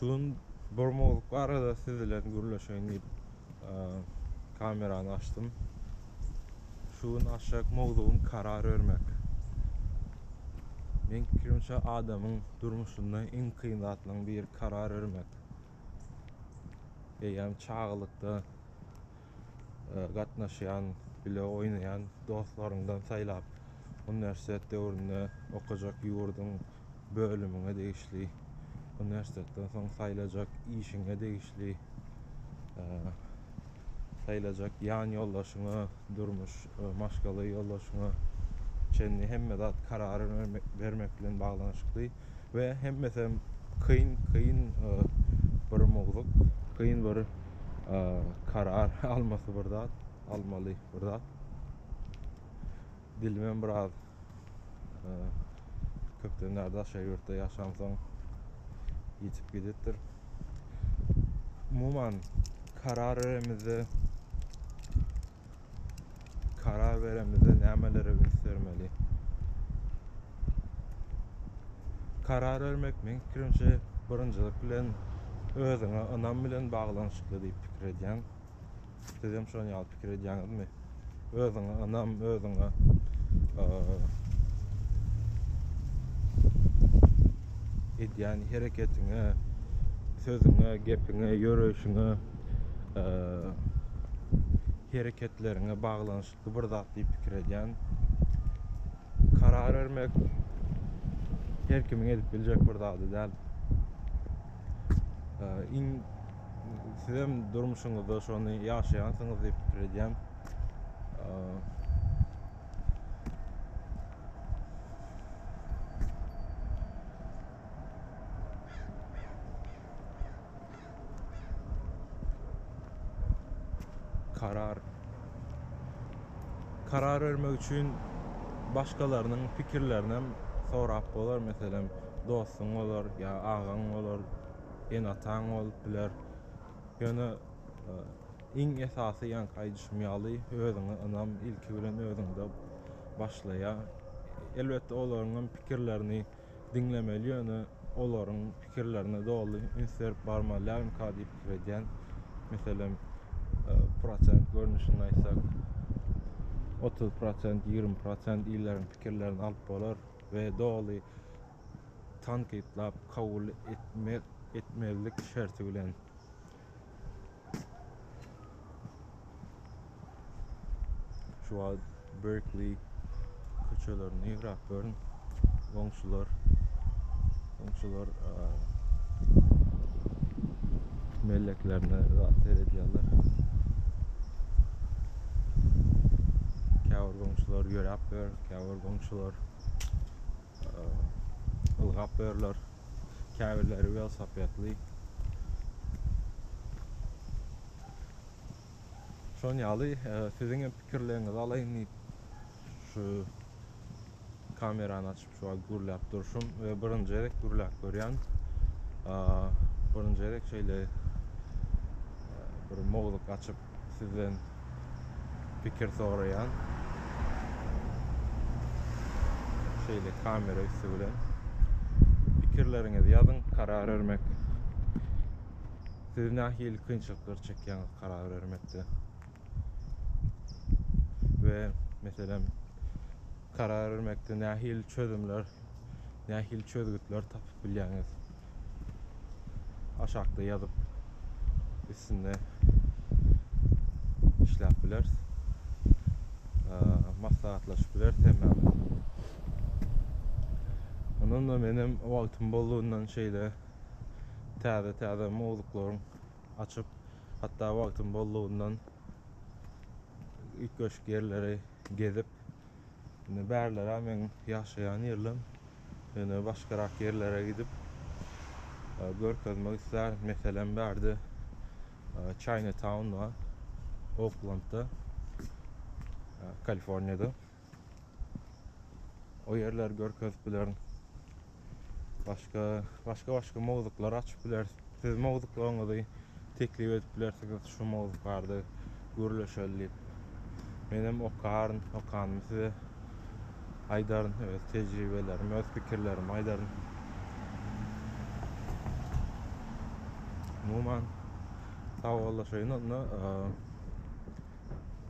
Şu gün bir mowzuk barada siz bilen gürleşeýin diýip kamerany açdym. Şu gün açjak mowzugym karar bermek. Meň pikirimçe adamyň durmuşynda iň kyn zatlaryň biri karar bermek. Eýýäm çagalykda gatnaşýan, bile oýnaýan dostlaryňdan saýlap, uniwersitet döwründe okajak ýurduň bölümiňe degişli, uniwersitetden soň saýlajak işiňe degişli, saýlajak ýan ýoldaşyňa, durmuş, maşgala ýoldaşyňa çenli hemme zat karar bermek bilen baglanyşykly we hemmesem kyn, kyn bir mowzuk, kyn bir karar almasy bir zat, almaly bir zat. Dilimem biraz köpden bäri daşary ýurtda ýaşamsoň ýitip gidipdir. Umuman karar beremizde karar beremizde nämelere üns bermeli? Karar bermek meň pikirimçe birinjilik bilen özüňe ynam bilen baglanyşykly diýip pikir edýän. Sizem şonuň ýaly pikir edýäňizmi? Özüňe ynam, özüňe edýän hereketiňe, sözüňe, gepiňe, ýöreýşiňe, hereketleriňe baglanyşykly bir zat diýip pikir edýän. Karar bermek her kimiň edip biljek bir zady däl. Iň sizem durmuşyňyzda şony ýaşaýansyňyz diýip pikir edýän. Karar Karar bermek üçin başgalarynyň pikirlerinem sorap bolar, meselem, dostuň bolar ýa agaň bolar, ene-ataň bolup biler. Ýöne iň esasy ýaňky aýdyşym ýaly özüňe ynam ilki bilen özüňde başlaýar. Elbetde olaryňam pikirlerini diňlemeli ýöne olaryň pikirlerine doly üns berip barmaly dälmika diýip pikir edýän. Meselem, prosent görnüşinde aýtsak, 30 prosent, 20 prosent illeriň pikirlerini alyp bolar we doly tankytlap kabul etmek etmezlik şerti bilen. Şu wagt Berkeley köçelerini ýöräp görün. Goňşular goňşular melleklerine zat seredýärler. Käbir goňşular ýöräp ýör, käbir goňşular ylgap ýörler. Käbirleri welosipedli. Şon ýaly siziň hem pikirleriňizi alaýyn diýip şu kamerany açyp şu wagt gürläp durşum we birinji gezek gürläp görýän. Birinji gezek şeýle bir mowzuk açyp sizden pikir soraýan. Şeýle kamera üsti bilen. Pikirleriňizi ýazyň, karar bermek. Siz nähili kynçylyklar çekýäňiz karar bermekde? We meselem karar bermekde nähili çözümler, nähili çözgütler tapyp bilýäňiz? Aşakda ýazyp üstünde işläp bileris. Maslahatlaşyp bileris hemmämiz. Ondan da menem wagtym boldugyndan şeýle täze-täze mowzuklaryň açyp, hatda wagtym boldugyndan üýtgeşik ýerleri gezip, indi bärlere meň ýaşaýan ýerlem, ýöne başgarak ýerlere gidip görkezmek islärin. Meselem, bärde Chinatown bar, Oaklandda, Kaliforniýada. O ýerleri görkezip bilerin. Başga başga başga mowzuklar açyp bileris. Siz mowzuklaryňyzy teklip edip bilersiňiz şu mowzuk barada gürleşeli diýip. Menem okaryn, okanymy size aýdaryn, öz tejribelerimi, öz pikirlerimi aýdaryn. Umuman sagbollaşaýyn onda.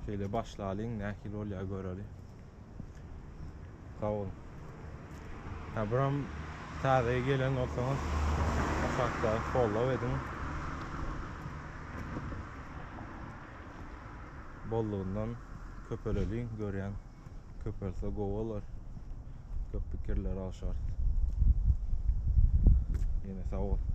Şeýle başlalyň, nähili bolýar göreli. Sag boluň. Ha buram täze gelen bolsaňyz aşakda follow ediň. Bollugyndan köpeleliň görýän köpelse gowy bolar. Köp pikirler alşarys. Ýene sag bol.